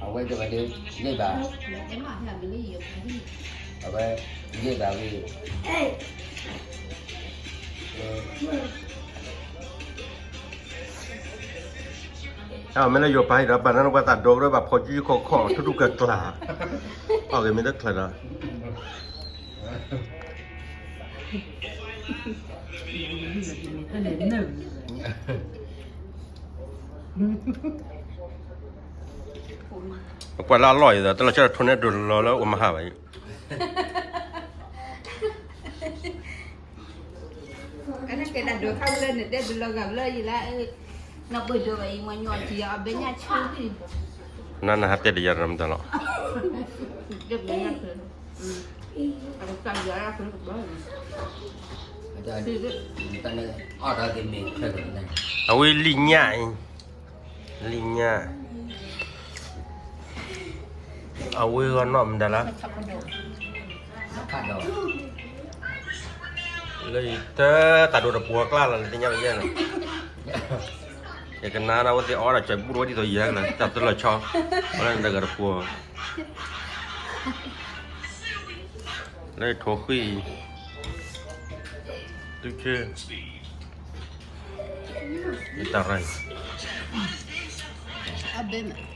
အဝဲတဝဲဒၣ် ယ့ၢ်ဘၣ်, အဝဲ ယ့ၢ်ဘၣ်ဝံၤ မ့ၢ်လၢယိၤပၢ်အံၤဒီး ပာ်နၢ်နပှၤသးဒီကရၢဘၣ် ဖီကံခီခီ ထူထူကကျါ, အီၣ်က့ၤမ့ၢ်တချၢဒီး ပကွၢ်လၢအလီၢ်အံၤဒီး တလီၤဆီထိးန့ၢ်ဒိးလီၤလၢအိၣ်မဟါဘၣ်အံၤ ကဲတၢ်ဒိးခါလၢနတဲဒိးလီၤဂာ်ဘျၢယံၤလၢ, နပှ့ၤဒိးဘၣ်အံၤ မ့ၢ်ညီထံအီၤဘဲညၣ်ဆူ, နနဟးတဲတယၤရမတၤလီၤ, အဝဲလံာ်ညၣ်, လံာ်ညၣ်, အဝဲဂီၢ်နီၢ်မတၤလၢ လၢယတၢ်သးဒိးတပှီၤကျါလီၤ လၢသ့ၣ်ညါပယဲၢ်န့ၣ်, ယကနၣ်ဒၣ်ဝဲသ့ၣ်အီၣ်ဒၣ်ကၢၤဘူၣ်ဝဲဒ်သိးယဲၢ်လီၤ တၢ်တလီၤဆီ, ဝဲလၢနတဂၤတပှီၤ, လၢယထိၣ်ဃံၣ်, တုၤဆၢ, ယတၢ်ရၢ်, အဘဲမး